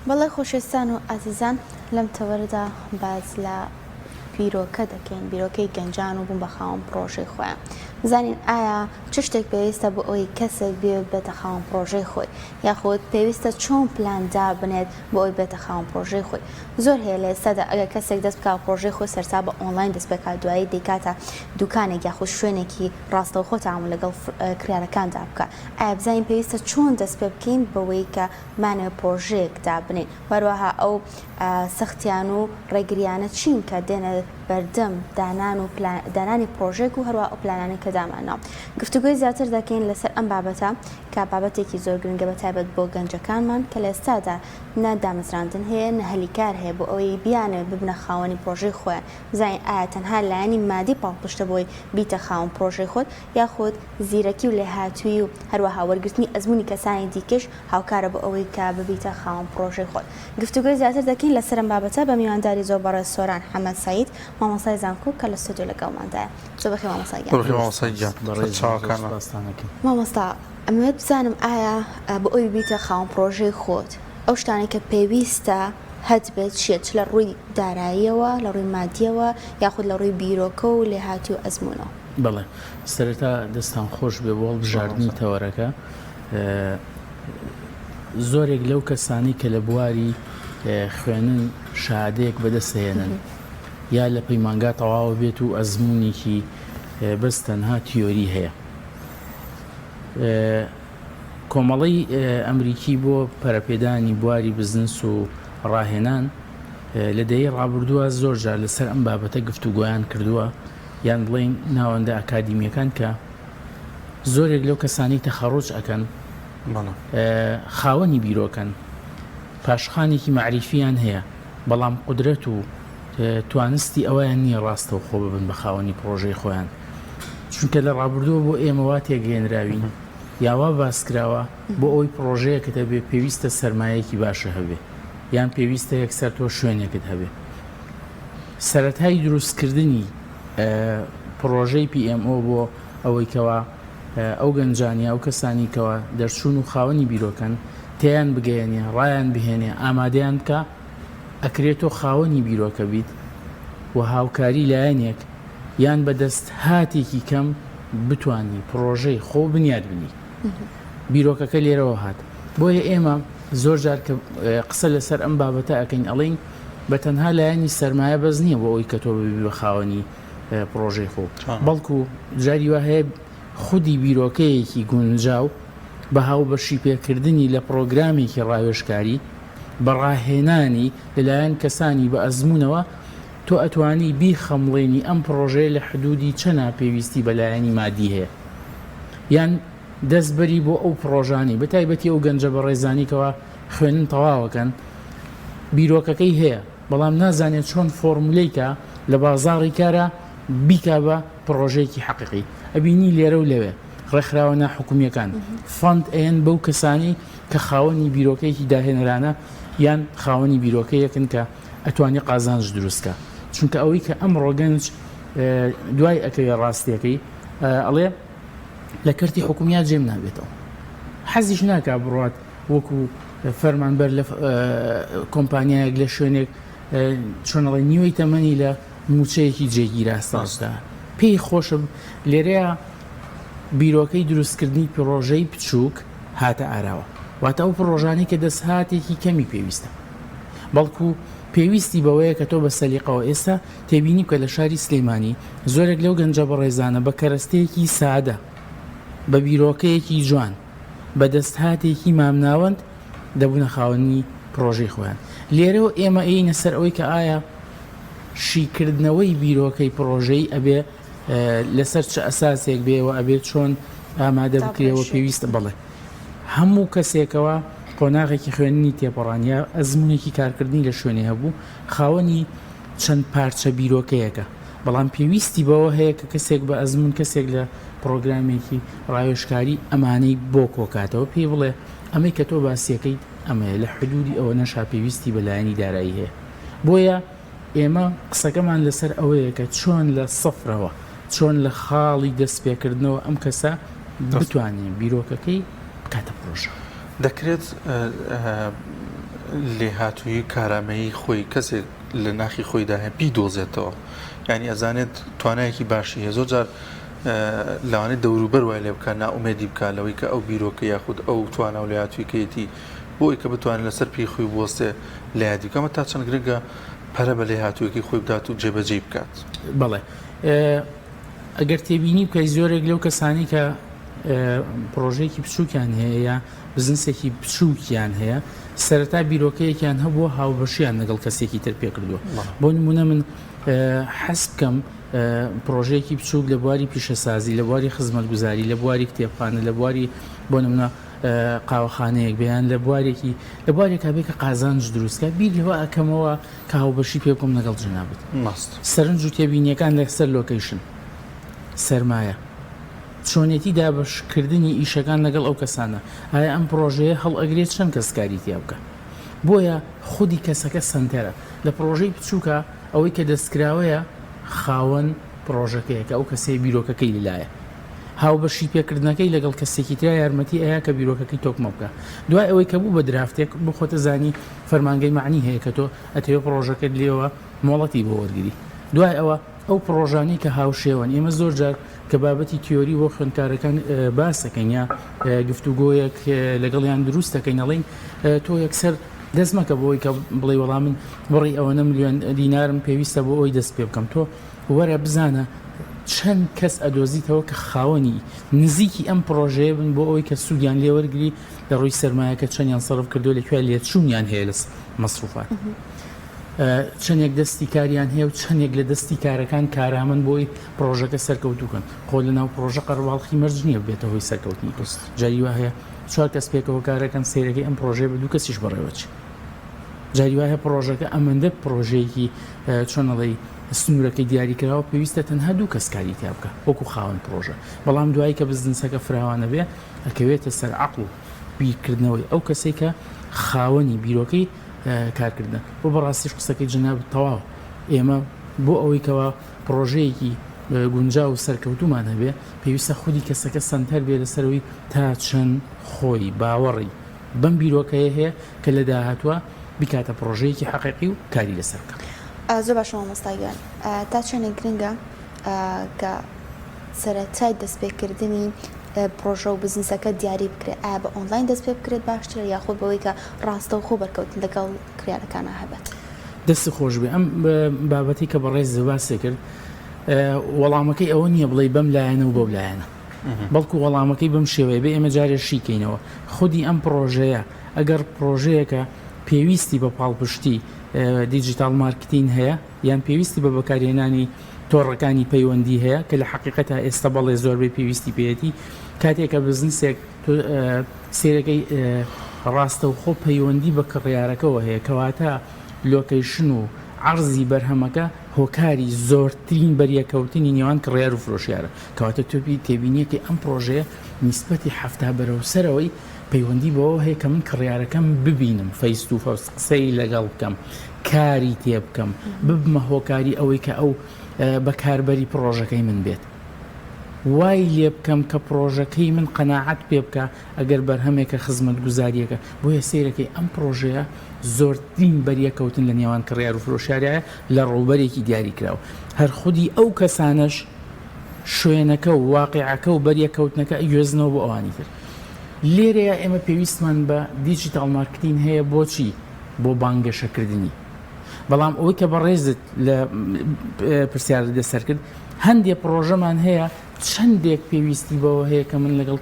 بەڵێ خۆشەویستان و ئازیزان لەم تەوەرەدا باس لە بیرۆکە دەکەین، بیرۆکەی گەنجان و بوون بە خاوەن پڕۆژەی خۆیان. بزانین ئایا چ شتێک پێویستە بۆ ئەوەی کەسێک بێت بێتە خاوەن پڕۆژەی خۆی، یاخود پێویستە چۆن پلان دابنێت بۆ ئەوەی بێتە خاوەن پڕۆژەی خۆی. زۆر هەیە لە ئێستادا ئەگەر کەسێک دەست بکات بە پڕۆژەی خۆی سەرتا بە ئۆنلاین دەست پێکات دوایی دەیکاتە دوکانێک یاخود شوێنێکی ڕاستەوخۆ تەعامول لەگەڵ کڕیارەکاندا بکات. ئایا بزانین پێویستە چۆن دەست پێ بکەین بەوەی کە بمانەوێت پڕۆژەیەک دابنێین و هەروەها ئەو سەختیان و ڕێگریانە چین کە دێنە بەردەم دانان و دانانی پڕۆژەیەک و هەروەها ئەو پلانانەی کە دامانناوە. گفتوگۆی زیاتر دەکەین لەسەر ئەم بابەتە کە بابەتێکی زۆر گرنگە بە تایبەت بۆ گەنجەکانمان کە لە ئێستادا نە دامەزراندن هەیە نە هەلی کار هەیە بۆ ئەوەی بیانەوێت ببنە خاوەنی پڕۆژەی خۆیان بزانین ئایا تەنها لایەنی مادی پاڵپشتە بۆی بیتە خاوەن پڕۆژەی خۆت یاخود زیرەکی و لێهاتوویی و هەروەها وەرگرتنی ئەزموونی کەسانی دیکەش هاوکارە بۆ ئەوەی کە ببیتە خاوەن پڕۆژەی خۆت. گفتوگۆی زیاتر دەکەین لەسەر ئەم بابەتە بە میوانداری زۆر بەڕێز سۆران حەمە سەعید مامۆستای زانکۆ کە لە ستۆدیۆ لەگەڵماندایە. زۆر بەخێر مامۆستا گیان. بەخێر مامۆستا گیان. بەڕێزم زۆر چاوەکانمان. سوپاستان ئەکەم. مامۆستا ئەمەوێت بزانم ئایا بۆ ئەوی ببیتە خاوەن پڕۆژەی خۆت ئەو شتانەی کە پێویستە هەتبێت چیە چ لە ڕووی داراییەوە لە ڕووی مادیەوە یاخود لە ڕووی بیرۆکە و لێهاتووی و ئەزموونەوە؟ بەڵێ سەرەتا دەستان خۆش بێ بۆ هەڵبژاردنی تەوەرەکە. زۆرێک لەو کەسانەی کە لە بواری خوێنن شەهادەیەک بەدەستهێنن یا لە پەیمانگا تەواوە بێت و ئەزمونێکی بەس تەنها تیۆری هەیە. کۆمەڵەی ئەمریکی بۆ پەرەپێدانی بواری بزنس و ڕاهێنان لە دەیەی ڕابردووە زۆر جار لەسەر ئەم بابەتە گفتوگۆیان کردووە یان بڵێین ناوەندە ئەکادیمیەکان کە زۆرێک لەو کەسانەی تەخەڕوج ئەکەن خاوەنی بیرۆکەن، پاشخانێکی مەعریفییان هەیە، بەڵام قودرەت و توانستی ئەوەیان نییە ڕاستەوخۆ ببن بە خاوەنی پڕۆژەی خۆیان. چونکە لە ڕابردووە بۆ ئێمە وا تێگەیەنراوین یا وا باس کراوە بۆ ئەوەی پڕۆژەیەکت هەبێ پێویستە سەرمایەیەکی باشە هەبێ یان پێویستە یەکسەر تۆ شوێنێکت هەبێ. سەرەتای دروستکردنی پڕۆژەی PMO بۆ ئەوەی کەوا ئەو گەنجان یا ئەو کەسانی کەوا دەرچوون و خاوەنی بیرۆکەن تێیان بگەیەنێ، ڕایان بهێنێ، ئامادەیان بکا، ئەکرێ تۆ خاوەنی بیرۆکە بیت و هاوکاری لایەنێک یان بە دەستهاتێکی کەم بتوانی پڕۆژەی خۆ بنیات بنێی. بیرۆکەکە لێرەوە هات. بۆیە ئێمە زۆر جار کە قسە لەسەر ئەم بابەتە ئەکەین ئەڵێین بە تەنها لایەنی سەرمایە بەس نییە بۆ ئەوەی کە تۆ ببی بە خاوەنی پڕۆژەی خۆ، بەڵکو جاری وا هەیە خودی بیرۆکەیەکی گونجاو بە هاوبەشی پێکردنی لە پڕۆگرامێکی ڕاوێژکاری بە ڕاهێنانی لەلایەن کەسانی بە ئەزموونەوە تۆ ئەتوانی بیخەمڵێنی ئەم پڕۆژەیە لە حدودی چەنا پێویستی بە لایەنی مادی هەیە یان دەست بەری بۆ ئەو پڕۆژانەی بە تایبەتی ئەو گەنجە بەڕێزانی کەوا خوێندن تەواوەکەن بیرۆکەکەی هەیە بەڵام نازانێت چۆن فۆرمولەی کا لە بازاڕی کارا بیکا بە پڕۆژەیەکی حەقیقی ئەبینی لێرە و لەوێ ڕێکخراوە ناحکومیەکان fund ئەیەن بەو کەسانی کە خاوەنی بیرۆکەیەکی داهێنەرانە یان خاوەنی بیرۆکەیەکن کە ئەتوانی قازانج دروستکە چونکە ئەوەی کە ئەمڕۆ گەنج دوای ئەکەوێ ڕاستیەکەی ئەڵێ لە کەرتی حکومیا جێم نابێتەوە حەزیش ناکا بڕات وەکو فەرمانبەر لە کۆمپانیایەک لە شوێنێک چۆنەڵی نیوەی تەمەنی لە موچەیەکی جێگیرا سازدا پێی خۆشە لێرەیە بیرۆکەی دروستکردنی پرۆژەی بچووک هاتە ئاراوە واتە ئەو پرۆژانەی کە دەستهاتێکی کەمی پێویستە بەڵکو پێویستی بەوەیە کە تۆ بە سەلیقەوە ئێستا تێبینی بکە لە شاری سلێمانی زۆرێک لەو گەنجە بەڕێزانە بە کەرەستەیەکی سادە، بە بیرۆکەیەکی جوان، بە دەستهاتێکی مامناوەند دەبوونە خاوەنی پڕۆژەی خۆیان. لێرەوە ئێمە ئێینە سەر ئەوەی کە ئایا شیکردنەوەی بیرۆکەی پڕۆژەیی ئەبێ لەسەر چ ئەساسێک بێ و ئەبێ چۆن ئامادە بکرێ و پێویستە بەڵێ هەموو کەسێکەوە قۆناغێکی خوێندنی تێپەڕان یا ئەزموونێکی کارکردنی لە شوێنێ هەبوو خاوەنی چەند پارچە بیرۆکەیەکە، بەڵام پێویستی بەوە هەیە کە کەسێک بە ئەزموون، کەسێک لە پڕۆگرامێکی ڕاوێژکاری ئەمانەی بۆ کۆکاتەوە، پێی بڵێ ئەمەی کە تۆ باسیەکەیت ئەمەیە، لە حدودی ئەوەنەشا پێویستی بە لایەنی دارایی هەیە. بۆیە ئێمە قسەکەمان لەسەر ئەوەیە کە چۆن لە سفرەوە، چۆن لە خاڵی دەستپێکردنەوە ئەم کەسە بتوانێ بیرۆکەکەی بکاتە پڕۆژە. دەکرێت. لێهاتوویی و کارامەیی خۆی کەسێک لە ناخی خۆیدا هەیە بیدۆزێتەوە یانی ئەزانێت توانایەکی باشی هەیە زۆر جار لەوانەیە دەوروبەر وای لێ بکات نائومێدی بکات لەوەی کە ئەو بیرۆکە یاخود ئەو توانا و لێهاتوویکەیەتی بۆ ئەوی کە بتوانێت لەسەر پێی خۆی بوەستێ لە یادی بکات ئەمە تا چەند گرنگە پەرە بە لێهاتوویەکەی خۆی بدات و جێبەجێی بکات. بەڵێ ئەگەر تێبینی بکەی زۆرێک لەو کەسانی کە پڕۆژەیەکی بچووکیان هەیە یا بزنسێکی بچووکیان هەیە سەرەتا بیرۆکەیەکیان هەبووە هاوبەشیان لەگەڵ کەسێکی تر پێکردووە بۆ نمونە من حەز بکەم پرۆژەیەکی بچووک لە بواری پیشەسازی لە بواری خزمەتگوزاری لە بواری کتێبخانە لە بواری بۆ نمونە قاوەخانەیەک بێ یان لە بوارێکی لە بوارێکا بێ کە قازانج دروست کە بیر لەوە ئەکەمەوە کە هاوبەشی پێ بکەم لەگەڵ جەنابت. سەرنج و تێبینیەکان لەسەر location، سەرمایە، چۆنیەتی دابەشکردنی ئیشەکان لەگەڵ ئەو کەسانە، ئایا ئەم پڕۆژەیە هەڵئەگرێت چەند کەس کاری تیا بکا؟ بۆیە خودی کەسەکە سەنتەرە. لە پڕۆژەی بچووکا ئەوەی کە دەستکراوەیە خاوەن پڕۆژەکەیە کە ئەو کەسەیە بیرۆکەکەی لەلایە. هاوبەشی پێکردنەکەی لەگەڵ کەسێکی ترا یارمەتی ئەیا کە بیرۆکەکەی تۆکمە بکا. دوای ئەوەی کە بوو بە draft ێک، بۆ خۆت ئەزانی فەرمانگەی مەعنی هەیە کە تۆ ئەتەوێ پڕۆژەکەت لێوە مۆڵەتی بۆ وەرگری. دوای ئەوە ئەو پڕۆژانەی کە هاوشێوەن، ئێمە زۆر جار کە بابەتی تیۆری بۆ خوێندکارەکان باس دەکەین یا گفتوگۆیەک لەگەڵیان دروست دەکەین ئەڵێین تۆ یەکسەر دەست مەکە بۆ ئەوەی کە بڵێی وەڵا من بڕی ئەوەنە ملیۆن دینارم پێویستە بۆ ئەوەی دەست پێ بکەم. تۆ وەرە بزانە چەند کەس ئەدۆزیتەوە کە خاوەنی نزیکی ئەم پڕۆژەیە بن بۆ ئەوەی کە سوودیان لێ وەرگری لە ڕووی سەرمایەکە چەندیان سەرف کردووە لە کوێ لێچوونیان هەیە لە مەسروفات چەندێک دەستی کاریان هەیە و چەندێک لە دەستی کارەکان کارامەن بۆی پڕۆژەکە سەرکەوتووکەن خۆ لە ناو پڕۆژە قەرەباڵخی مەرج نییە بێتە هۆی سەرکەوتنی تۆ جاری وا هەیە چوار کەس پێکەوە کارەکەن سەیرەکەی ئەم پڕۆژەیە بە دوو کەسیش بەڕێوەچێ جاری وایە پڕۆژەکە ئەمەندە پڕۆژەیەکی چۆن ئەڵێی سنوورەکەی دیاری کراوە پێویستە تەنها دوو کەس کاری تیا بکە وەکو خاوەن پڕۆژە بەڵام دوایی کە بزنسەکە فراوانە بێ ئەکەوێتە سەر عەقڵ و بیرکردنەوەی ئەو کەسەی کە خاوەنی بیرۆکەی کارکردنە بۆ بەڕاستیش قسەکەی جەنابت تەواو ئێمە بۆ ئەوەی کەوا پڕۆژەیەکی گونجاو و سەرکەوتومان هەبێ پێویستە خودی کەسەکە سەنتەر بێ لەسەرەوەی تا چەند خۆی باوەڕی بەم بیرۆکەیە هەیە کە لە داهاتووا بیکاتە پڕۆژەیەکی حەقیقی و کاری لەسەر بکات. زۆر باشە مامۆستا گیان تا چەندێک گرنگە کە سەرەتای دەستپێکردنی پڕۆژە و بزنسەکە دیاری بکرێت ئایا بە ئۆنلاین دەست پێ بکرێت باشترە یاخود بەوەی کە ڕاستەوخۆ بەرکەوتن لەگەڵ کڕیارەکانا هەبێت؟ دەستت خۆش بێ ئەم بابەتەی کە بەڕێزت باست کرد وەڵامەکەی ئەوە نییە بڵێی بەم لایەنە و بەو لایەنە بەڵکو وەڵامەکەی بەم شێوەیە بێ ئێمە جارێ شیکەینەوە خودی ئەم پڕۆژەیە ئەگەر پڕۆژەیەکە پێویستی بە پاڵپشتی digital marketing هەیە یان پێویستی بە بەکارهێنانی تۆڕەکانی پەیوەندی هەیە کە لە حەقیقەتا ئێستا بەڵێ زۆربەی پێویستی پێیەتی کاتێک کە بزنسێک سێرەکەی ڕاستەوخۆ پەیوەندی بە کڕیارەکەوە هەیە کەواتە location و عەرزی بەرهەمەکە هۆکاری زۆرترین بەریەککەوتنی نێوان کڕیار و فرۆشیارە، کەواتە تۆپی تێبینیەکەی ئەم پڕۆژەیە نیسبەتی 70 بەرەو سەرەوەی پەیوەندی بەوەوە هەیە کە من کڕیارەکەم ببینم face to face قسەی لەگەڵ بکەم کاری تێبکەم ببمە هۆکاری ئەوەی کە ئەو بەکاربەری پڕۆژەکەی من بێت وای لێبکەم کە پڕۆژەکەی من قەناعەت پێ بکا ئەگەر بەرهەمێکە خزمەتگوزاریەکە بۆیە سەیرەکەی ئەم پڕۆژەیە زۆرترین بەریەککەوتن لە نێوان کڕیار و فرۆشیاریایە لە ڕووبەرێکی دیاریکراو. هەر خودی ئەو کەسانەش شوێنەکە و واقیعەکە و بەریەککەوتنەکە ئەگوێزنەوە بۆ ئەوانی تر. لێرەیا ئێمە پێویستمان بە digital marketing هەیە بۆچی؟ بۆ بانگەشەکردنی. بەڵام ئەوەی کە بەڕێزت لە پرسیارت لەسەر کرد، هەندێ پڕۆژەمان هەیە چەندێک پێویستی بەوە هەیە کە من لەگەڵ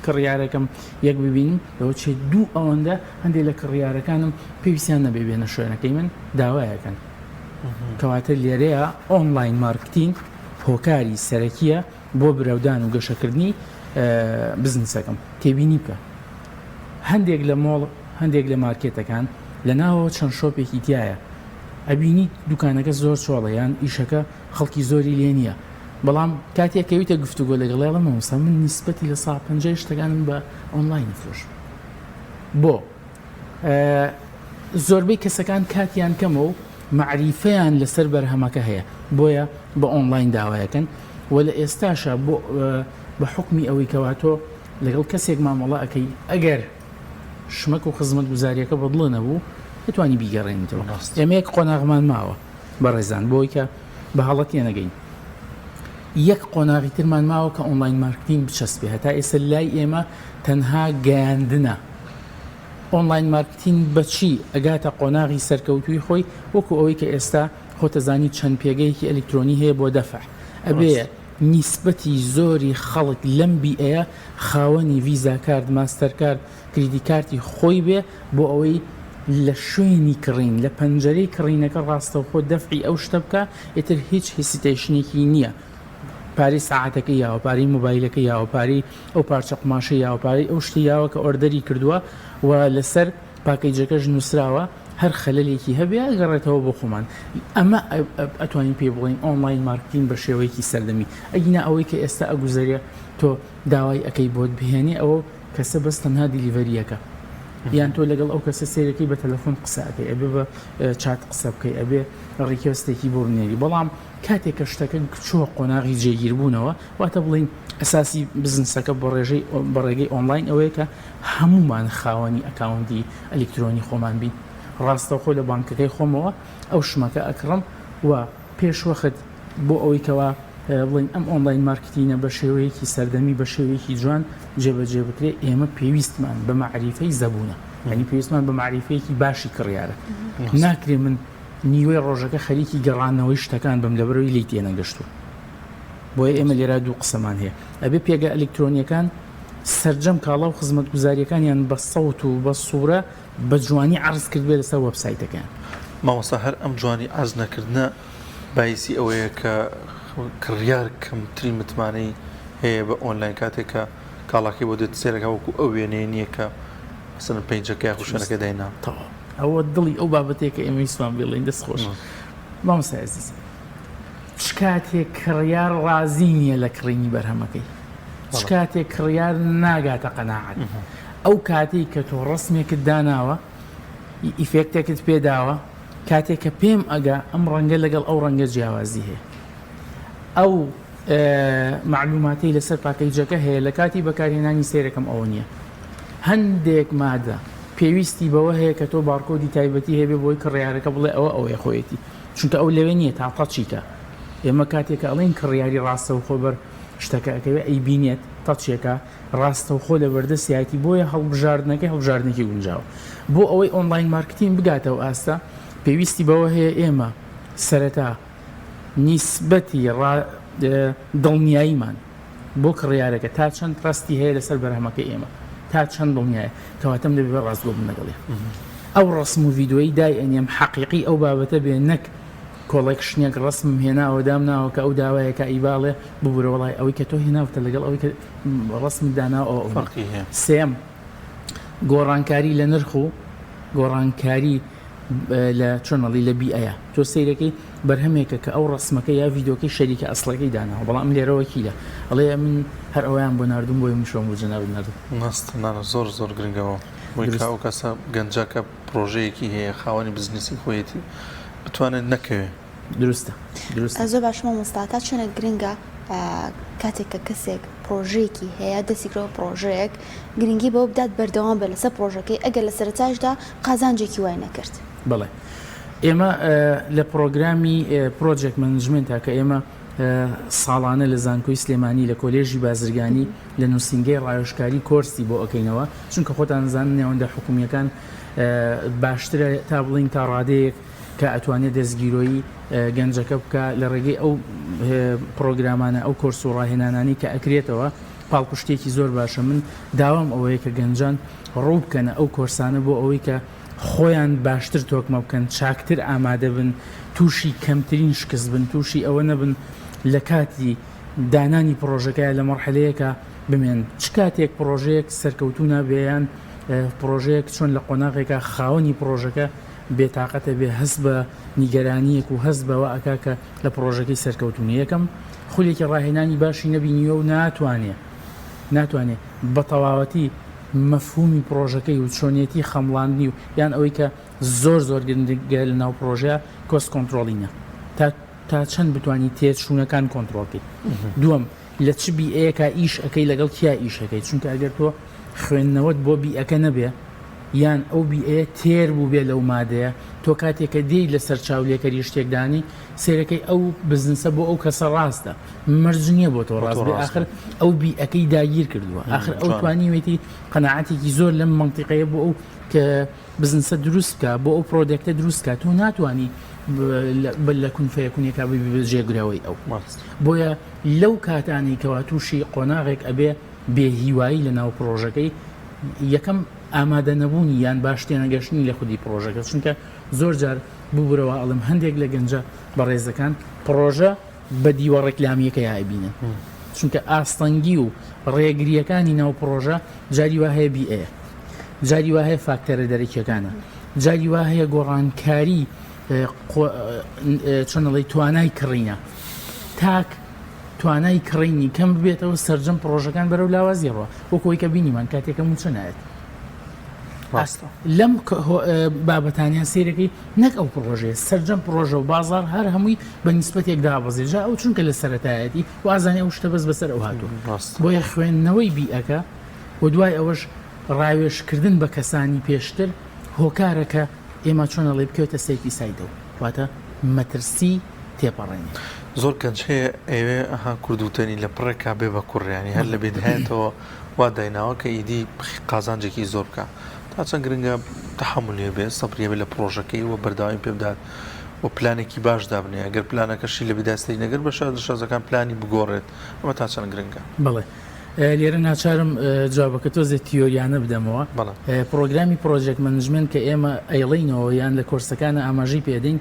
کڕیارەکەم یەک ببینم، لەوە چێ دوو ئەوەندە هەندێک لە کڕیارەکانم پێویستیان نەبێ بێنە شوێنەکەی من داوایەکەن. کەواتە لێرەیە online marketing هۆکاری سەرەکیە بۆ برەودان و گەشەکردنی بزنسەکەم. تێبینی بکە هەندێک لە مۆڵ هەندێک لە مارکێتەکان لە ناوەوە چەند shop ێکی تایە ئەبینی دوکانەکە زۆر چۆڵە یان ئیشەکە خەڵکی زۆری لێ نییە بەڵام کاتێ ئەکەویتە گفتوگۆ لەگەڵی ئەڵێ مامۆستا من نیسبەتی 50% شتەکانم بە ئۆنلاین ئەفرۆشم بۆ زۆربەی کەسەکان کاتیان کەمە و مەعریفەیان لەسەر بەرهەمەکە هەیە بۆیە بە ئۆنلاین داوایەکەن و لە ئێستاشە بۆ بە حکمی ئەوەی کەوا تۆ لەگەڵ کەسێک مامەڵە ئەەکەی ئەگەر شمەک و خزمەتگوزاریەکە بەدڵە نەبوو. ئەتوانی بیگەڕێنیتەوە. ئێمە یەک قۆناغمان ماوە بەڕێزان بۆی کە بە هەڵە تێنەگەین. یەک قۆناغی ترمان ماوە کە online marketing بچەسپێ هەتا ئێستا لای ئێمە تەنها گەیاندنە. online marketing بە چی ئەگاتە قۆناغی سەرکەوتووی خۆی وەکو ئەوەی کە ئێستا خۆتەزانی چەند پێگەیەکی ئەلیکترۆنی هەیە بۆ دەفع ئەبێ نیسبەتی زۆری خەڵک لەم بیئەیە خاوەنی ڤیزا کارت، ماستەر کارت، کریدی کارتی خۆی بێ بۆ ئەوەی لە شوێنی کڕین، لە پەنجەرەی کڕینەکە ڕاستەوخۆ دەفعی ئەو شتە بکا، ئیتر هیچ hesitation ێکی نییە. پارەی سەعاتەکەی یاوە، پارەی مۆبایلەکەی یاوە، پارەی ئەو پارچە قوماشەی یاوە، پارەی ئەو شتەی یاوە کە order ی کردووە و لەسەر package ەکەش نووسراوە، هەر خەلەلێکی هەبێ ئەگەڕێتەوە بۆ خۆمان. ئەمە ئەتوانین پێی بڵێین online marketing بە شێوەیەکی سەردەمی. ئەگینا ئەوەی کە ئێستا ئەگوزەرێ تۆ داوای ئەکەی بۆت بهێنێ ئەوە کەسە بەس تەنها delivery یەکە یان تۆ لەگەڵ ئەو کەسە سەیرەکەی بە تەلەفۆن قسە ئەکەی ئەبێ بە چات قسە بکەی ئەبێ request ێکی بۆ بنێری بەڵام کاتێک کە شتەکە چووە قۆناغی جێگیربوونەوە واتە بڵێین ئەساسی بزنسەکە بە ڕێژەی بە ڕێگەی ئۆنلاین ئەوەیە کە هەموومان خاوەنی account ی ئەلیکترۆنی خۆمان بین ڕاستەوخۆ لە بانکەکەی خۆمەوە ئەو شمەکە ئەکڕم و پێشوەخت بۆ ئەوەی کەوا بڵێین ئەم online marketing ە بە شێوەیەکی سەردەمی بە شێوەیەکی جوان جێبەجێ بکرێ ئێمە پێویستمان بە مەعریفەی زەبوونە یعنی پێویستمان بە مەعریفەیەکی باشی کڕیارە ناکرێ من نیوەی ڕۆژەکە خەریکی گەڕانەوەی شتەکان بم لەبەرەوەی لێی تێنەگەشتووم. بۆیە ئێمە لێرە دوو قسەمان هەیە. ئەبێ پێگە ئەلیکترۆنییەکان سەرجەم کاڵا و خزمەتگوزارییەکانیان بە سەوت و بە سوورە بە جوانی عەرز کردبێ لەسەر وێبسایتەکەیان. مامۆستا هەر ئەم جوانی عەرز نەکردنە بایسی ئەوەیە کە کڕیار کەمترین متمانەی هەیە بە ئۆنلاین کاتێک کە کاڵاکەی بۆ دێت سەیرەکا وەکو ئەو وێنەیە نییە کە مەسەلەن page ەکە یاخود شوێنەکە دایناوە. تەواو ئەوە دڵی ئەو بابەتەیە کە ئێمە ویستمان بیڵێین. دەست خۆش مامۆستای ئەزیز. چ کاتێک کڕیار ڕازی نییە لە کڕینی بەرهەمەکەی؟ چ کاتێک کڕیار ناگاتە قەناعەت؟ ئەو کاتەی کە تۆ ڕەسمێکت داناوە، effect ێکت پێداوە، کاتێک کە پێم ئەگا ئەم ڕەنگە لەگەڵ ئەو ڕەنگە جیاوازی هەیە. ئەو مەعلوماتەی لەسەر package ەکە هەیە لە کاتی بەکارهێنانی سەیرەکەم ئەوە نییە. هەندێک مادە پێویستی بەوە هەیە کە تۆ بارکۆدی تایبەتی هەبێ بۆی کڕیارەکە بڵێ ئەوە ئەوەیە خۆیەتی. چونکە ئەو لەوێ نییە تا touch ی کا. ئێمە کاتێک کە ئەڵێین کڕیاری ڕاستەوخۆ بەر شتەکە ئەکەوێ ئەیبینێت، touch ێکە، ڕاستەوخۆ لە بەردەستیایەتی بۆیە هەڵبژاردنەکەی هەڵبژاردنێکی گونجاوە. بۆ ئەوەی online marketing بگاتە ئەو ئاستە پێویستی بەوە هەیە ئێمە سەرەتا نیسبەتی ڕا دڵنیاییمان بۆ کڕیارەکە تا چەند trust ی هەیە لەسەر بەرهەمەکەی ئێمە تا چەند دڵنیایە کەواتە من دەبێ ڕاستگۆ بم لەگەڵی ئەو ڕەسم و ڤیدیۆیی دای ئەنێم حەقیقی ئەو بابەتە بێ نەک collection ێک ڕەسمم هێناوە دامناوە کە ئەو داوایە کە ئیباڵێ ببورە وەڵای ئەوەی کە تۆ هێناوتە لەگەڵ ئەوەی کە ڕەسمت داناوە ئەوە ئەو فەرقی هەیە. سێیەم گۆڕانکاری لە نرخ و گۆڕانکاری لە چۆن ئەڵی لە بیئەیە تۆ سەیرەکەی بەرهەمێکە کە ئەو ڕەسمەکە یا ڤیدۆکەی شەریکە ئەسڵەکەی داناوە بەڵام لێرە وەکیلە ئەڵێ من هەر ئەوەیان بۆ ناردوم بۆیە منیش ئەوم بۆ جەنابت ناردوم. ڕاستە نانا زۆر زۆر گرنگە ئەوە بۆی کە دروست. ئەو کەسە گەنجە کە پڕۆژەیەکی هەیە خاوەنی بزنسی خۆیەتی بتوانێت نەکەوێ. دروستە دروستە. زۆر باشە مامۆستا تا چەنێک گرنگە کاتێک کە کەسێک پڕۆژەیەکی هەیە دەستی کردوە پڕۆژەیەک گرنگی بەوە بدات بەردەوام بێت لەسەر پڕۆژەکەی ئەگەر لە سەرەتاشدا قازانجێکی وای نەکرد. بەڵێ ئێمە لە پڕۆگرامی project management ا کە ئێمە ساڵانە لە زانکۆی سلێمانی لە کۆلێژی بازرگانی لە نووسینگەی ڕاوێژکاری کۆرسی بۆ ئەکەینەوە چونکە خۆتان زانن نێوەندە حکومییەکان باشترە تا بڵین تا ڕادەیەک کە ئەتوانێ دەستگیرۆیی گەنجەکە بکا لە ڕێگەی ئەو پڕۆگرامانە ئەو کۆرس و ڕاهێنانانەی کە ئەکرێتەوە پاڵپشتیەکی زۆر باشە من داوام ئەوەیە کە گەنجان ڕوو بکەنە ئەو کۆرسانە بۆ ئەوەی کە خۆیان باشتر تۆکمە بکەن چاکتر ئامادە بن تووشی کەمترین شکست بن تووشی ئەوە نەبن لە کاتی دانانی پڕۆژەکە لە مەرحەلەیەکە بمێن چ کاتێک پڕۆژەیەک سەرکەوتوو نابێ یان پڕۆژەیەک چۆن لە قۆناغێکا خاوەنی پڕۆژەکە بێتاقەتە بێ هەست بە نیگەرانییەک و هەست بەوە ئەکا کە لە پڕۆژەکەی سەرکەوتوو نیە یەکەم خولێکی ڕاهێنانی باشی نەبینیوە و ناتوانێ ناتوانێ بە تەواوەتی مەفهومی پڕۆژەکەی و چۆنیەتی خەمڵاندنی و یان ئەوەی کە زۆر زۆر گرنگە لە ناو پڕۆژەیا cost controlling ە تا تا چەند بتوانی تێچوونەکان کۆنتڕۆڵ کەی دووەم لە چ بیئەیەکا ئیش ئەکەی لەگەڵ کیا ئیش ئەکەی چونکە ئەگەر تۆ خوێندنەوەت بۆ بیئەکە نەبێ. یان ئەو بیئەیە تێر بووبێ لەو مادەیە، تۆ کاتێ کە دێی لەسەر چاولێکەری شتێک دانی، سەیرەکەی ئەو بزنسە بۆ ئەو کەسە ڕاستە، مەرج نییە بۆ تۆ ڕاست بێ، ئاخر ئەو بیئەکەی داگیر کردووە، ئاخر ئەو توانیوێتی قەناعەتێکی زۆر لەم مەنتیقەیە بۆ ئەو کە بزنسە دروست بکا، بۆ ئەو product ە دروست بکا، تۆ ناتوانی لە کون فەیەکونێکا ببی بە جێگرەوەی ئەو. بۆیە لەو کاتانەی کەوا تووشی قۆناغێک ئەبێ بێ هیوایی لە ناو پڕۆژەکەی، یەکەم ئامادە نەبوونی یان باش تێنەگەشتنی لە خودی پڕۆژەکە، چونکە زۆر جار ببورەوە ئەڵێم هەندێک لە گەنجە بەڕێزەکان پڕۆژە بە دیوە ڕێکلامیەکەیا ئەبینن، چونکە ئاستەنگی و ڕێگریەکانی ناو پڕۆژە جاری وا هەیە بیئەیە، جاری وا هەیە فاکتەرە دەرەکیەکانە، جاری وا هەیە گۆڕانکاری چۆن ئەڵێی توانای کڕینە، تاک توانای کڕینی کەم ببێتەوە سەرجەم پڕۆژەکان بەرەو لاوازی ڕوە وەکو ئەوەی کە بینیمان کاتێکە موچە نایەت ڕاستە لەم بابەتانیان سیرەکەی نەک ئەو پڕۆژەیە سەرجەم پڕۆژە و بازار هەر هەمووی بە نیسبەتێک دابەزێ جا ئەو چونکە لە سەرەتایەتی وازانێ ئەو شتە بەس بەسەر ئەو هاتووە بۆیە خوێندنەوەی بیئەکە و دوای ئەوەش ڕاوێژکردن بە کەسانی پێشتر هۆکارە کە ئێمە چۆن ئەڵێ بکەوێتە safety side ەوە واتە مەترسی تێپەڕێنێ. زۆر گەنج هەیە ئەیەوێ ئەها کورد وتەنی لە پڕێکا بێ بە کوڕ یانی هەر لە بێدایەتەوە وا دایناوە کە ئیدی قازانجێکی زۆر بکا تا چەند گرنگە تەحەمولی هەبێ سەبری هەبێ لە پڕۆژەکەی و بەردەوامی پێ بدات و پلانێکی باش دابنێ ئەگەر پلانەکەشی لە بیدای سەری نەگرت بە شاز لە شازەکان پلانی بگۆڕێت ئەمە تا چەند گرنگە؟ بەڵێ لێرە ناچارم جوابەکە تۆزێ تیۆریانە بدەمەوە. پڕۆگرامی project management کە ئێمە ئەیڵێینەوە یان لە کۆرسەکانە ئاماژەی پێدەین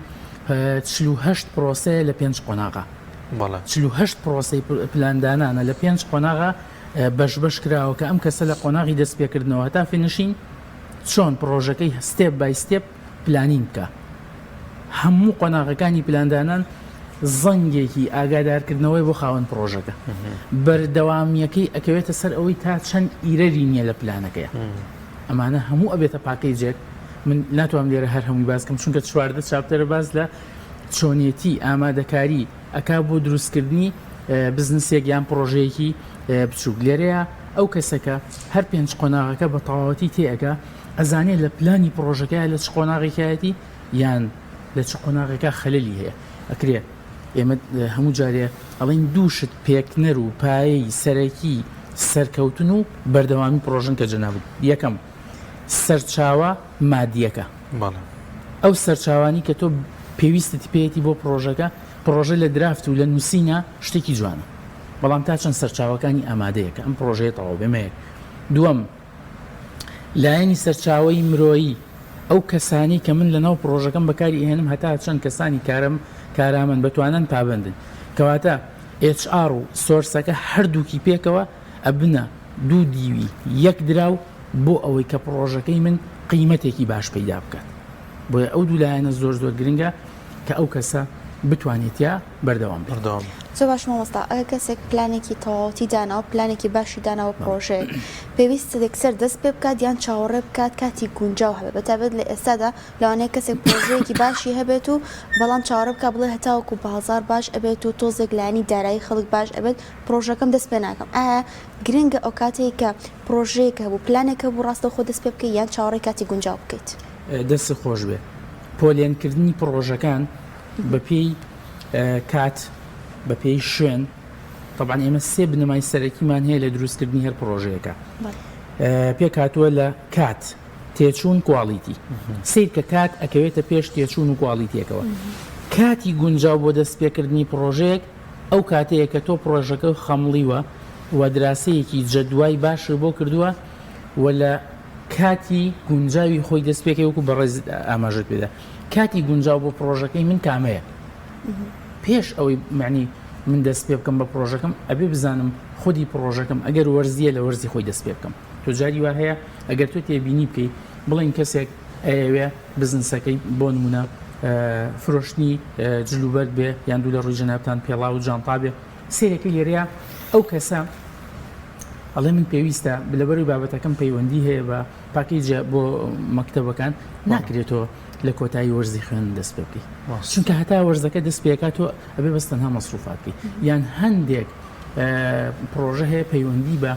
48 پرۆسەیە لە پێنج قۆناغا. 48 پرۆسەی پلاندانانە لە پێنج قۆناغا بەش بەش کراوە کە ئەم کەسە لە قۆناغی دەستپێکردنەوە هەتا finishing چۆن پڕۆژەکەی step by step planning بکا. هەموو قۆناغەکانی پلاندانان زەنگێکی ئاگادارکردنەوەی بۆ خاوەن پڕۆژەکە. بەردەوامییەکەی ئەکەوێتە سەر ئەوەی تا چەند error ی نییە لە پلانەکەیا. ئەمانە هەموو ئەبێتە package ێک. من ناتوانم لێرە هەر هەمووی باس کەم چونکە 14 chapter ە باس لە چۆنێتی ئامادەکاری ئەکا بۆ دروستکردنی بزنسێک یان پڕۆژەیەکی بچووک. لێرەیا ئەو کەسەکە هەر پێنج قۆناغەکە بە تەواوەتی تێئەگا ئەزانێ لە پلانی پڕۆژەکەیا لە چ قۆناغێکایەتی یان لە چ قۆناغێکا خەلەلی هەیە. ئەکرێ ئێمە هەموو جارێ ئەڵێین دوو شت پێکنەر و پایەی سەرەکی سەرکەوتن و بەردەوامی پڕۆژەن کە جەنابت یەکەم سەرچاوە مادیەکە ئەو سەرچاوانی کە تۆ پێویستت پێیەتی بۆ پڕۆژەکە، پڕۆژە لە draft و لە نووسینا شتێکی جوانە بەڵام تا چەند سەرچاوەکانی ئامادەیە کە ئەم پڕۆژەیە تەواو بێ مەیەک. دووەم لایەنی سەرچاوەی مرۆیی، ئەو کەسانەی کە من لەناو پڕۆژەکەم بەکاری ئەهێنم هەتا چەند کەسانی کارم کارامەن بەتوانان پابەندن. کەواتە HR و source ەکە هەردووکی پێکەوە ئەبنە دوو دیوی یەک دراو بۆ ئەوەی کە پڕۆژەکەی من قیمەتێکی باش پەیدا بکات. بۆیە ئەو دوو لایەنە زۆر زۆر گرنگە کە ئەو کەسە بتوانێت تیا بەردەوام بێت. بەردەوام بێت. زۆر باشە مامۆستا ئەگەر کەسێک پلانێکی تەواوەتی داناوە پلانێکی باشی داناوە پڕۆژەیەک پێویستە یەکسەر دەست پێ بکات یان چاوەڕێ بکات کاتی گونجاو هەبێت بەتایبەت لە ئێستادا لەوانەیە کەسێک پڕۆژەیەکی باشی هەبێت و بەڵام چاوەڕێ بکات بڵێ هەتاوەکو بازاڕ باش ئەبێت و تۆزێک لایەنی دارایی خەڵک باش ئەبێت پڕۆژەکەم دەست پێ ناکەم ئایا گرنگە ئەوکاتەی کە پڕۆژەیەک هەبوو پلانێک هەبوو ڕاستەوخۆ دەست پێ بکەیت یان چاوەڕێی کاتی گونجاو بکەیت؟ دەستت خۆش بێت. پۆلێنکردنی پڕۆژەکان بەپێی کات، بەپێی شوێن، تەبعەن ئێمە سێ بنەمای سەرەکیمان هەیە لە دروستکردنی هەر پڕۆژەیەکە پێکهاتووە لە کات، تێچوون، quality. سەیر کە کات ئەکەوێتە پێش تێچوون و quality ەکەوە. کاتی گونجاو بۆ دەستپێکردنی پڕۆژەیەک ئەو کاتەیە کە تۆ پڕۆژەکە خەمڵیوە و دراسەیەکی جەدوای باشت بۆ کردووە و لە کاتی گونجاوی خۆی دەست پێکەی وەکو بەڕێزت ئاماژەت پێدا کاتی گونجاو بۆ پڕۆژەکەی من کامەیە پێش ئەوەی معنی من دەست پێ بکەم بە پڕۆژەکەم ئەبێ بزانم خودی پڕۆژەکەم ئەگەر وەرزیە لە وەرزی خۆی دەست پێ بکەم تۆ جاری وا هەیە ئەگەر تۆ تێبینی بکەی بڵین کەسێک ئەیەوێ بزنسەکەی بۆ نمونە فرۆشتنی جلوبەرگ بێ یان دوو لە ڕووی جەنابتان پێڵاو و جانتا بێ سەیرەکەی لێرەیە ئەو کەسە ئەڵێ من پێویستە لەبەروی بابەتەکەم پەیوەندی هەیە بە package ە بۆ مەکتەبەکان ناکرێتەوە لە کۆتایی وەرزی خوێندن دەست پێ بکەیت چونکە هەتا وەرزەکە دەست پێکاتەوە ئەبێ بەس تەنها مەسروفات بکەیت یان هەندێک پرۆژە هەیە پەیوەندی بە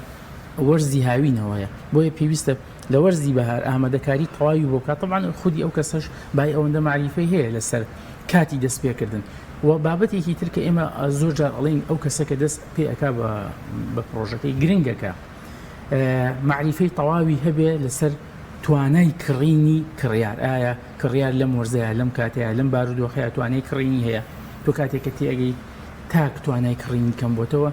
وەرزی هاوینەوە هەیە بۆیە پێویستە. لە وەرزی بەهار ئامادەکاری تەواوی بۆ بکات، تەبعەن خودی ئەو کەسەش بای ئەوەندە مەعریفەی هەیە لەسەر کاتی دەست پێکردن و بابەتێکی تر کە ئێمە زۆر جار ئەڵێین ئەو کەسە کە دەست پێ ئەکا بە پڕۆژەکەی گرنگە کە مەعریفەی تەواوی هەبێ لەسەر توانای کڕینی کڕیار ئایا کڕیار لەم وەرزەیە لەم کاتەیە لەم بارودۆخەیە توانای کڕینی هەیە تۆ کاتێک کە تێئەگەی تاک توانای کڕینی کەم بۆتەوە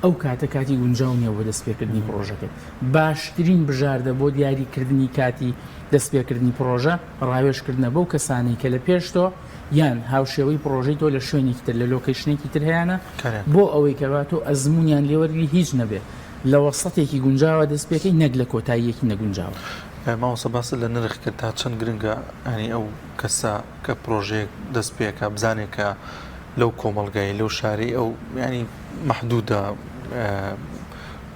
ئەو کاتە کاتی گونجاو نییە بۆ دەستپێکردنی پڕۆژەکەت. باشترین بژاردە بۆ دیاریکردنی کاتی دەستپێکردنی پڕۆژە، ڕاوێژکردنە بەو کەسانەی کە لە پێش تۆ یان هاوشێوەی پڕۆژەی تۆ لە شوێنێکی تر، لە location ێکی تر هەیانە، بۆ ئەوەی کەوا تۆ ئەزموونیان لێ وەرگری هیچ نەبێ لە وەسەتێکی گونجاوە دەست پێکەی نەک لە کۆتاییەکی نەگونجاوە. مامۆستا باست لە نرخ کرد تا چەند گرنگە یانی ئەو کەسە کە پرۆژەیەک دەست پێکا بزانێ کە لەو کۆمەڵگای لەو شارەی ئەو ینی مەحدودە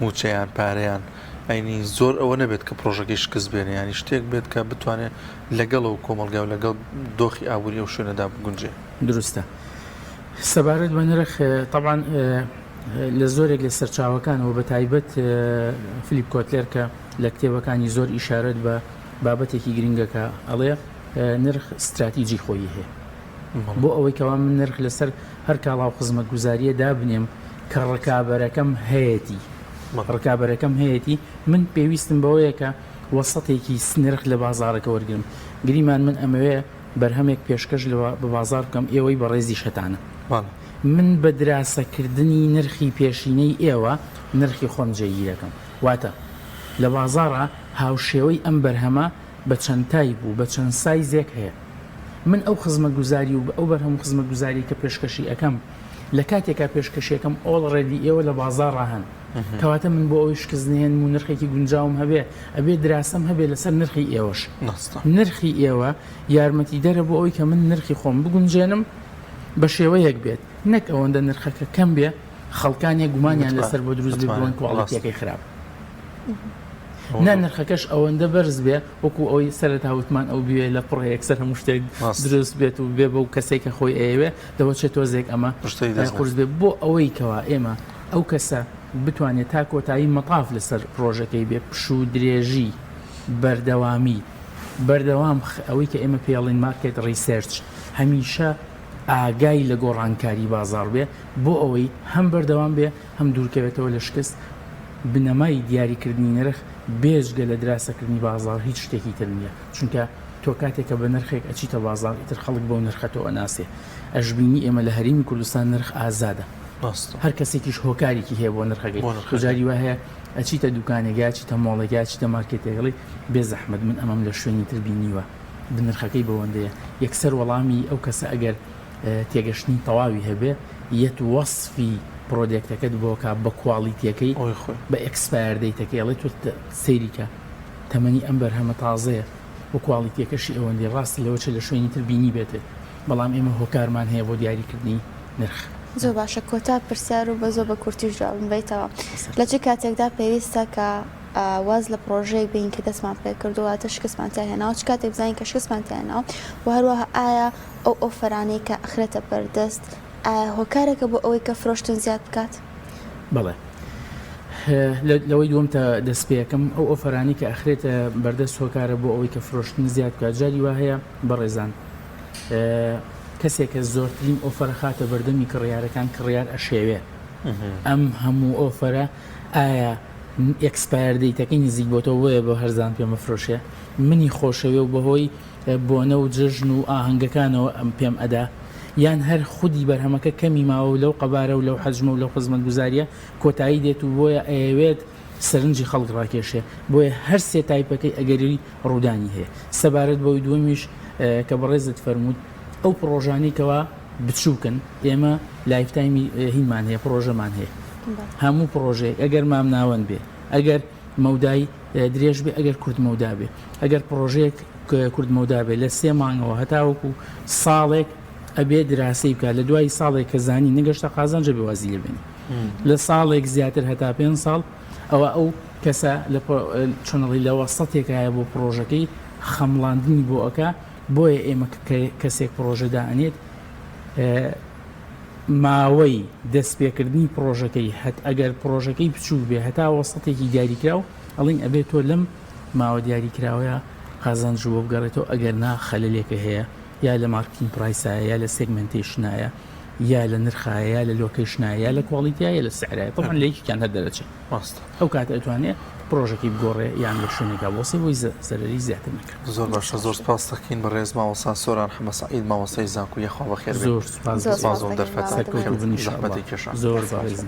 موچەیان پارەیان ئەینی زۆر ئەوە نەبێت کە پرۆژەکەی شکست بێنێ ینی شتێک بێت کە بتوانێت لەگەڵ ئەو کۆمەڵگا و لەگەڵ دۆخی ئابووری ئەو شوێنەدا بگونجێ. دروستە. سەبارەت بە نرخ تەبعەن لە زۆرێک لە سەرچاوەکانەوە بە تایبەت فلیپ کۆتلێر کە لە کتێبەکانی زۆر ئیشارەت بە بابەتێکی گرنگە کە ئەڵێ نرخ ستراتیجی خۆی هەیە. بۆ ئەوەی کەوا من نرخ لەسەر هەر کاڵا و خزمەتگوزارییە دابنێم کە ڕکابەرەکەم هەیەتی ڕکابەرەکەم هەیەتی من پێویستم بەوەیە کە وەسەتێکی نرخ لە بازاڕەکە وەرگرم گریمان من ئەمەوێ بەرهەمێک پێشکەش لە بە بازاڕ بکەم ئێوەی بەڕێزیش هەتانە من بە دراسەکردنی نرخی پێشینەی ئێوە نرخی خۆم جێگیرەکەم واتە لە بازاڕا هاوشێوەی ئەم بەرهەمە بە چەند type و بە چەند سایزێک هەیە. من ئەو خزمەتگوزاری و ئەو بەرهەم و خزمەتگوزاری کە پێشکەشی ئەکەم لە کاتێکا پێشکەشی ئەکەم already ئێوە لە بازاڕا هەن. کەواتە من بۆ ئەوەی شکست نەهێنم و نرخێکی گونجاوم هەبێ ئەبێ دراسەم هەبێ لەسەر نرخی ئێوەش. نرخی ئێوە یارمەتیدەرە بۆ ئەوەی کە من نرخی خۆم بگونجێنم بە شێوەیەک بێت نەک ئەوەندە نرخەکە کەم بێ خەڵکانێک گومانیان لەسەر بۆ دروست بێ بڵێن quality ەکەی خراپە. نا نرخەکەش ئەوەندە بەرز بێ وەکو ئەوەی سەرەتا وتمان ئەو بوێ لە پڕ یەکسەر هەموو شتێک دروست بێت و بێ بەو کەسێک کە خۆی ئەیەوێ دەوە چێت تۆزێک ئەمە قورس بێ بۆ ئەوەی کەوا ئێمە ئەو کەسە بتوانێت تا کۆتایی مەتاف لەسەر پرۆژەکەی بێ پشوو درێژی بەردەوامی بەردەوام ئەوەی کە ئێمە پێڵین market research هەمیشە ئاگای لە گۆڕانکاری بازار بێ بۆ ئەوەی هەم بەردەوام بێ هەم دوورکەوێتەوە لە شکست بنەمای دیاریکردنی نرخ بێجگە لە دراسەکردنی بازاڕ هیچ شتێکی تر نییە، چونکە تۆ کاتێک کە بە نرخێک ئەچیتە بازاڕ ئیتر خەڵک بەو نرخە تۆ ئەناسێ، ئەشبینی ئێمە لە هەرێمی کوردستان نرخ ئازادە هەر کەسێکیش هۆکارێکی هەیە بۆ نرخەکەی، تۆ جاری وا هەیە ئەچیتە دوکانێک یا ئەچیتە مۆڵێک یا ئەچیتە مارکێتێک ئەڵێی بێ زەحمەت من ئەمەم لە شوێنی تر بینیوە نرخەکەی بەوەندەیە، یەکسەر وەڵامی ئەو کەسە ئەگەر تێگەشتنی تەواوی هەبێ یەت وەسفی product ەکەت بۆ کا بە quality ەکەی بە expire date ەکەی ئەڵێ تۆ سەیری کە تەمەنی ئەم بەرهەمە تازەیە و quality ەکەشی ئەوەندەی ڕاستە لەوە چێ لە شوێنی تر بینی بێتێت بەڵام ئێمە هۆکارمان هەیە بۆ دیاریکردنی نرخ. زۆر باشە کۆتا پرسیار و بە زۆر بە کورتیش جوابم بەیتەوە لە چ کاتێکدا پێویستە کە واز لە پڕۆژەیەک بێین کە دەستمان پێکردووە واتە شکستمان تیا هێناوە چ کاتێک بزانین کە شکستمان تیا هێناوە و هەروەها ئایا ئەو offer انەی کە ئەخرێتە بەردەست ئایا هۆکارێکە بۆ ئەوەی کە فرۆشتن زیاد بکات؟ بەڵێ لەوەی دووەم تا دەست پێکەم ئەو offer انەی کە ئەخرێتە بەردەست هۆکارە بۆ ئەوەی کە فرۆشتن زیاد بکات جاری وا هەیە بەڕێزان کەسێک کە زۆرترین offer ە خاتە بەردەمی کڕیارەکان کڕیار ئەشێوێ ئەم هەموو offer ە ئایا expire date ەکەی نزیک بۆتەوە بۆیە بە هەرزان پێ مەفرۆشێ منی خۆشەوێ و بەهۆی بۆنە و جەژن و ئاهەنگەکانەوە ئەم پێم ئەدا یان هەر خودی بەرهەمەکە کەمی ماوە و لەو قەبارە و لەو حەجمە و لەو خزمەتگوزاریە کۆتایی دێت و بۆیە ئەیەوێت سەرنجی خەڵک ڕاکێشێ بۆیە هەر سێ type ەکەی ئەگەری ڕوودانی هەیە سەبارەت بەوی دووەمیش کە بەڕێزت فەرمووت ئەو پڕۆژانەی کەوا بچووکن ئێمە lifetime ی هینمان هەیە پڕۆژەمان هەیە هەموو پڕۆژەیەک ئەگەر مامناوەند بێ ئەگەر مەودای درێژ بێ ئەگەر کورت مەودا بێ ئەگەر پڕۆژەیەک کورت مەودا بێ لە سێ مانگەوە هەتاوەکو ساڵێک ئەبێ دراسەی بکات لە دوای ساڵێک کە زانی نەگەشتە قازانج ئەبێ وازی لێ بێنێ لە ساڵێک زیاتر هەتا پێ ساڵ ئەوە ئەو کەسە لە چۆنڵی لە وەسەتێکایە بۆ پڕۆژەکەی خەمڵاندنی بۆ ئەکا بۆیە ئێمە کەسێک پڕۆژە دائەنێت ماوەی دەستپێکردنی پڕۆژەکەی هەت ئەگەر پڕۆژەکەی بچووک بێ هەتا وەسەتێکی دیاریکراو ئەڵین ئەبێ تۆ لەم. ماوە دیاریکراوەیە قازانج بۆ بگەڕێتەوە ئەگەر نا خەلەلێکە هەیە یا لە marketing price ە یا لە segmentation ە یا لە نرخایە یا لە location ە یا لە quality ە یا لە سعرایە تەبعەن لە یەکێکیان هەر دەرەچێ ڕاستە. ئەو کاتە ئەتوانێ پرۆژەکەی بگۆڕێ یان لە شوێنێکا بوەسێ بۆی زەرەری زیاتر نەکا. زۆر باشە زۆر سپاست دەکەین بەڕێز مامۆستا سۆران حەمە سەعید مامۆستای زانکۆ یەخوا بەخێر بێی زۆر سپاس زۆر سپاس سپاس بۆ دەکەین دەرفەتە بابەتە سەرکەوتوو بن ان شاء الله زەحمەتی کێشا. زۆر بەڕێزن.